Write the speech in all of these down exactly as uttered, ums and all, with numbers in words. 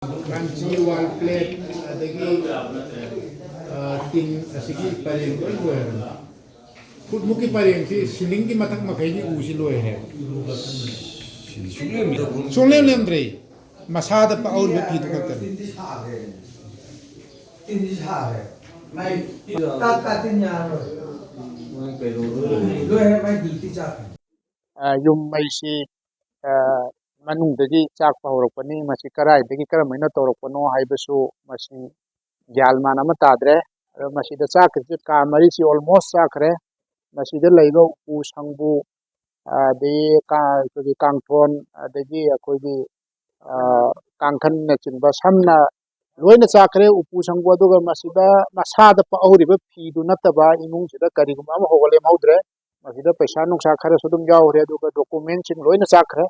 ꯀꯥꯟꯆꯤ, ꯋꯥꯜ ꯄ꯭ꯂꯦꯠ, ꯑꯗꯒꯤ, ꯑ, ꯇꯤꯟ ꯑꯁꯤꯒꯤ ꯄꯔꯦꯡ ꯂꯣꯏ ꯂꯣꯏꯔꯕꯅꯤ꯫ ꯐꯨꯠꯃꯨꯛꯀꯤ ꯄꯔꯦꯡꯁꯤ, ꯁꯤꯂꯤꯡꯒꯤ ꯃꯊꯛ ꯃꯈꯩꯒꯤ ꯎꯁꯤ ꯂꯣꯏꯔꯦ꯫ ꯁꯨꯡꯂꯦꯝ ꯂꯦꯝꯗ꯭ꯔꯦ꯫ ꯃꯁꯥꯗ ꯄꯛꯍꯧꯔꯤꯕ ꯐꯤꯗꯨ ꯈꯛꯇꯅꯤ꯫ ꯇꯤꯟꯗꯤ ꯁꯥꯈ꯭ꯔꯦ꯫ ꯇꯤꯟꯗꯤ ꯁꯥꯈ꯭ꯔꯦ꯫ ꯃꯥꯏ ꯇꯥ ꯇꯥ ꯇꯤꯟ ꯌꯥꯔꯔꯣꯏ꯫ ꯂꯣꯏꯔꯦ, ꯃꯥꯏ ꯗ꯭ꯌꯨꯇꯤ ꯆꯠꯈ꯭ꯔꯦ꯫ ꯑ, ꯌꯨꯝ ꯃꯩꯁꯤ, ꯑ, ꯃꯅꯨꯡꯗꯒꯤ ꯆꯥꯛꯄ ꯍꯧꯔꯛꯄꯅꯤ꯫ ꯃꯁꯤ ꯀꯗꯥꯏꯗꯒꯤ ꯀꯔꯝꯍꯥꯏꯅ ꯇꯧꯔꯛꯄꯅꯣ ꯍꯥꯏꯕꯁꯨ ꯃꯁꯤ ꯒ꯭ꯌꯥꯟ ꯃꯥꯟ ꯑꯃ ꯇꯥꯗ꯭ꯔꯦ꯫ ꯑꯗꯣ ꯃꯁꯤꯗ ꯆꯥꯛꯈꯤꯕꯁꯤ ꯀꯥ ꯃꯔꯤꯁꯤ almost ꯆꯥꯛꯈ꯭ꯔꯦ꯫ ꯃꯁꯤꯗ ꯂꯩꯕ ꯎꯄꯨ ꯁꯪꯕꯨ, ꯑꯗꯒꯤ ꯀꯥ-, ꯑꯩꯈꯣꯏꯒꯤ ꯀꯥꯡꯊꯣꯟ, ꯑꯗꯒꯤ ꯑꯩꯈꯣꯏꯒꯤ, ꯑ, ꯀꯥꯡꯈꯟꯅꯆꯤꯡꯕ ꯁꯝꯅ ꯂꯣꯏꯅ ꯆꯥꯛꯈ꯭ꯔꯦ ꯎꯄꯨ ꯁꯪꯕꯨ꯫ ꯑꯗꯨꯒ ꯃꯁꯤꯗ ꯃꯁꯥꯗ ꯄꯛꯍꯧꯔꯤꯕ ꯐꯤꯗꯨ ꯅꯠꯇꯕ ꯏꯃꯨꯡꯁꯤꯗ ꯀꯔꯤꯒꯨꯝꯕ ꯑꯃꯐꯥꯎꯕ ꯂꯦꯝꯍꯧꯗ꯭ꯔꯦ꯫ ꯃꯁꯤꯗ ꯄꯩꯁꯥ ꯅꯨꯡꯁꯥ ꯈꯔꯁꯨ ꯑꯗꯨꯝ ꯌꯥꯎꯈ꯭ꯔꯦ, ꯑꯗꯨꯒ documentꯁꯤꯡ ꯂꯣꯏꯅ ꯆꯥꯛꯈ꯭ꯔꯦ꯫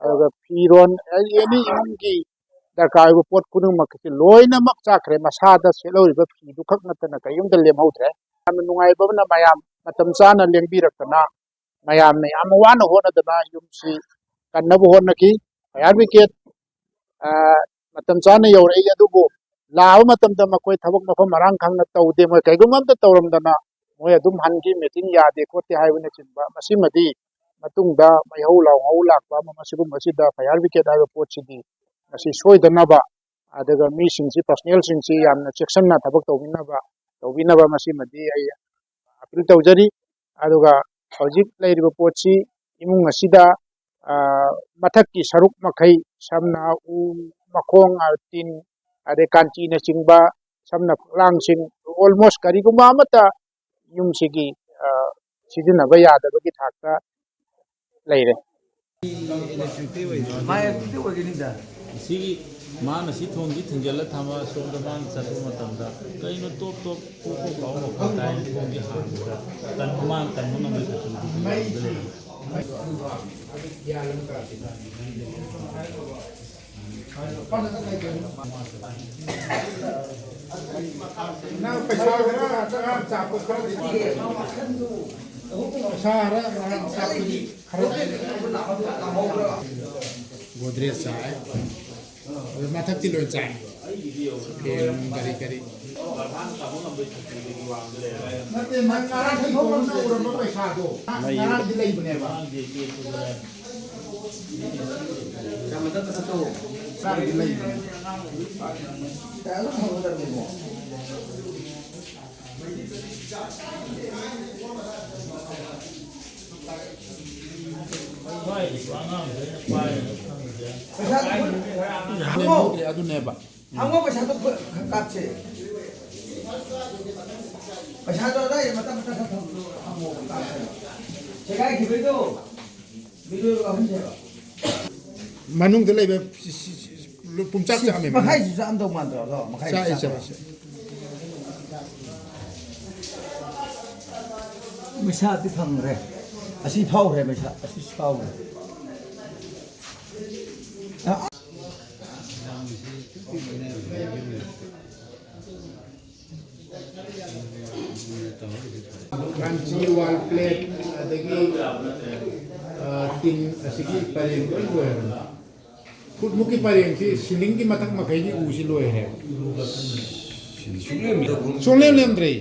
ꯑꯗꯨꯒ ꯐꯤꯔꯣꯟ, ꯑꯦꯅꯤ ꯏꯃꯨꯡꯒꯤ ꯗꯔꯀꯥꯔ ꯑꯣꯏꯕ ꯄꯣꯠ ꯈꯨꯗꯤꯡꯃꯛꯁꯤ ꯂꯣꯏꯅꯃꯛ ꯆꯥꯛꯈ꯭ꯔꯦ꯫ ꯃꯁꯥꯗ ꯁꯦꯠꯍꯧꯔꯤꯕ ꯐꯤꯗꯨ ꯈꯛ ꯅꯠꯇꯅ ꯀꯔꯤꯝꯇ ꯂꯦꯝꯍꯧꯗ꯭ꯔꯦ꯫ ꯌꯥꯝꯅ ꯅꯨꯡꯉꯥꯏꯕ ꯑꯃꯅ, ꯃꯌꯥꯝ ꯃꯇꯝ ꯆꯥꯅ ꯂꯦꯡꯕꯤꯔꯛꯇꯅ, ꯃꯌꯥꯝꯅ ꯌꯥꯝꯅ ꯋꯥꯅ ꯍꯣꯠꯅꯗꯅ ꯌꯨꯝꯁꯤ ꯀꯟꯅꯕ ꯍꯣꯠꯅꯈꯤ꯫ Fire brigade, ꯑ, ꯃꯇꯝ ꯆꯥꯅ ꯌꯧꯔꯛꯏ, ꯑꯗꯨꯕꯨ ꯂꯥꯛꯑꯕ ꯃꯇꯝꯗ ꯃꯈꯣꯏ ꯊꯕꯛ ꯃꯐꯝ ꯃꯔꯥꯡ ꯈꯪꯅ ꯇꯧꯗꯦ꯫ ꯃꯣꯏ ꯀꯩꯒꯨꯝꯕ ꯑꯝꯇ ꯇꯧꯔꯝꯗꯅ ꯃꯣꯏ ꯑꯗꯨꯝ ꯍꯟꯈꯤ, ꯃꯦꯆꯤꯟ ꯌꯥꯗꯦ ꯈꯣꯠꯇꯦ ꯍꯥꯏꯕꯅꯆꯤꯡꯕ꯫ ꯃꯁꯤꯃꯗꯤ ꯃꯇꯨꯡꯗ ꯃꯩꯍꯧ ꯂꯥꯡꯍꯧ ꯂꯥꯛꯄ ꯑꯃ, ꯃꯁꯤꯒꯨꯝꯕꯁꯤꯗ fire brigade ꯍꯥꯏꯕ ꯄꯣꯠꯁꯤꯗꯤ ꯃꯁꯤ ꯁꯣꯏꯗꯅꯕ, ꯑꯗꯨꯒ ꯃꯤꯁꯤꯡꯁꯤ, personnelꯁꯤꯡꯁꯤ ꯌꯥꯝꯅ ꯆꯦꯛꯁꯤꯟꯅ ꯊꯕꯛ ꯇꯧꯕꯤꯅꯕ, ꯇꯧꯕꯤꯅꯕ ꯃꯁꯤꯃꯗꯤ ꯑꯩ appeal ꯇꯧꯖꯔꯤ꯫ ꯑꯗꯨꯒ ꯍꯧꯖꯤꯛ ꯂꯩꯔꯤꯕ ꯄꯣꯠꯁꯤ ꯏꯃꯨꯡ ꯑꯁꯤꯗ, ꯑ, ꯃꯊꯛꯀꯤ ꯁꯔꯨꯛ ꯃꯈꯩ, ꯁꯝꯅ ꯎ, ꯃꯈꯣꯡ, ꯑ, ꯇꯤꯟ, ꯑꯗꯩ ꯀꯥꯟꯆꯤꯅꯆꯤꯡꯕ, ꯁꯝꯅ ꯐꯛꯂꯥꯡꯁꯤꯡ, almost ꯀꯔꯤꯒꯨꯝꯕ ꯑꯃꯠꯇ ꯌꯨꯝꯁꯤꯒꯤ, ꯑ, ꯁꯤꯖꯤꯟꯅꯕ ꯌꯥꯗꯕꯒꯤ ꯊꯥꯛꯇ ꯂꯩꯔꯦ꯫ ꯃꯥ electricꯇꯩ ꯑꯣꯏꯒꯅꯤꯗ꯫ ꯁꯤꯒꯤ ꯃꯥꯅ ꯁꯤ ꯊꯣꯡꯁꯤ ꯊꯤꯡꯖꯤꯜꯂ ꯊꯝꯃ ꯁꯣꯝꯗ ꯃꯥꯅ ꯆꯠꯄ ꯃꯇꯝꯗ ꯀꯩꯅꯣ ꯇꯣꯞ ꯇꯣꯞ ꯄꯣꯞ ꯄꯣꯞ ꯂꯥꯎꯕ ꯃꯈꯣꯟ ꯇꯥꯏ꯫ ꯊꯣꯡꯁꯤ ꯍꯥꯡꯕꯗ ꯀꯟ-, ꯃꯥꯅ ꯀꯟꯕ ꯉꯝꯕ ꯁꯛꯇꯤꯗꯤ ꯂꯩ꯫ ꯅꯪ ꯄꯩꯁꯥ ꯈꯔ ꯑꯉꯥꯡ ꯆꯥꯛꯄ ꯈꯔ ꯄꯩꯁꯥ ꯈꯔ ꯑꯉꯥꯡ ꯆꯥꯛꯄꯒꯤ ꯈꯔ ꯒꯣꯗ꯭ꯔꯦꯖ ꯆꯥꯏ꯫ ꯑꯗꯨ ꯃꯊꯛꯇꯤ ꯂꯣꯏ ꯆꯥꯏ꯫ ꯐꯦꯟ ꯅꯨꯡ ꯀꯔꯤ ꯀꯔꯤ꯫ ꯅꯠꯇꯦ, ꯅꯪ ꯉꯔꯥꯡ ꯏꯪꯈꯣꯜ ꯑꯃ ꯎꯔꯝꯕ ꯄꯩꯁꯥꯗꯣ, ꯃꯩ ꯉꯔꯥꯡꯗꯤ ꯂꯩꯕꯅꯦꯕ꯫ ꯉꯔꯥꯡꯗꯤ ꯂꯩꯕꯅꯦ꯫ ꯄꯩꯁꯥꯗꯣ ꯍꯪꯉꯣ꯫ ꯑꯗꯨꯅꯦꯕ꯫ ꯍꯪꯉꯣ, ꯄꯩꯁꯥꯗꯣ ꯈ-, ꯈ-, ꯀꯥꯞꯁꯦ꯫ ꯄꯩꯁꯥꯗꯣ ꯑꯗꯥꯏꯗ ꯃꯇꯝ ꯃꯇꯝ ꯈꯔ ꯊꯝ-, ꯊꯝꯃꯣ, ꯀꯥꯞꯁꯦ꯫ ꯁꯦꯒꯥꯏꯈꯤꯕꯩꯗꯣ ꯚꯤꯗꯤꯑꯣ ꯂꯧꯍꯟꯁꯦꯕ꯫ ꯃꯅꯨꯡꯗ ꯂꯩꯕ ꯁꯤ, ꯁꯤ, ꯁꯤ, ꯄꯨꯝꯆꯥꯛ ꯁꯤ ꯆꯥꯛꯑꯝꯃꯦ꯫ ꯃꯈꯥꯏꯁꯨ ꯆꯥꯛꯑꯝꯗꯧ ꯃꯥꯟꯗ꯭ꯔꯣ? ꯑꯗꯣ ꯃꯈꯥꯏꯁꯨ ꯆꯥꯛꯑꯦ, ꯆꯥꯛꯑꯝꯃꯦ꯫ ꯆꯥꯛꯑꯦ, ꯆꯥꯛꯑꯦ꯫ ꯄꯩꯁꯥꯗꯤ ꯐꯪꯈ꯭ꯔꯦ꯫ ꯑꯁꯤ ꯐꯥꯎꯈ꯭ꯔꯦ ꯄꯩꯁꯥ꯫ ꯑꯁꯤ ꯐꯥꯎꯈ꯭ꯔꯦ꯫ ꯑ-, ꯀꯥꯡꯆꯤ, ꯋꯥꯜ ꯄ꯭ꯂꯦꯠ, ꯑꯗꯒꯤ, ꯑ, ꯇꯤꯟ ꯑꯁꯤꯒꯤ ꯄꯔꯦꯡ ꯂꯣꯏ ꯂꯣꯏꯔꯕꯅꯤ꯫ ꯐꯨꯠꯃꯨꯛꯀꯤ ꯄꯔꯦꯡꯁꯤ, ꯁꯤꯂꯤꯡꯒꯤ ꯃꯊꯛ ꯃꯈꯩꯒꯤ ꯎꯁꯤ ꯂꯣꯏꯔꯦ꯫ ꯁꯨꯡꯂꯦꯝ ꯂꯦꯝꯗ꯭ꯔꯦ꯫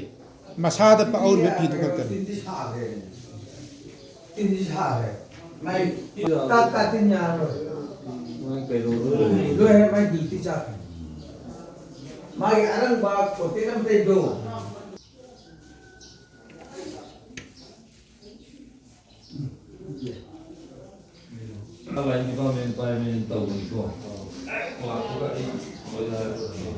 ꯃꯁꯥꯗ ꯄꯛꯍꯧꯔꯤꯕ ꯐꯤꯗꯨ ꯈꯛꯇꯅꯤ꯫ ꯇꯤꯟꯗꯤ ꯁꯥꯈ꯭ꯔꯦ꯫ ꯃꯥꯏ ꯇꯥꯠ ꯇꯥꯠ ꯇꯤꯟ ꯌꯥꯔꯔꯣꯏ꯫ ꯃꯣꯏ ꯀꯩꯅꯣ ꯂꯣꯏ ꯂꯩ꯫ ꯂꯣꯏꯔꯦ, ꯃꯥꯏ ꯗ꯭ꯌꯨꯇꯤ ꯆꯠꯈ꯭ꯔꯦ꯫ ꯃꯥꯒꯤ ꯑꯔꯪꯕ ꯀꯣꯇꯦꯛ ꯑꯃ ꯂꯩꯕꯗꯣ꯫ ꯂꯥꯏꯟ ꯗꯤꯄꯥꯔꯠꯃꯦꯟ ꯄꯥꯏꯕꯅꯤꯅ ꯇꯧꯕꯅꯤꯀꯣ꯫ ꯂꯥꯛꯄꯒ ꯑꯩ ꯂꯣꯏꯅ ꯍꯥꯏꯔꯛꯀꯗꯕꯅꯤ꯫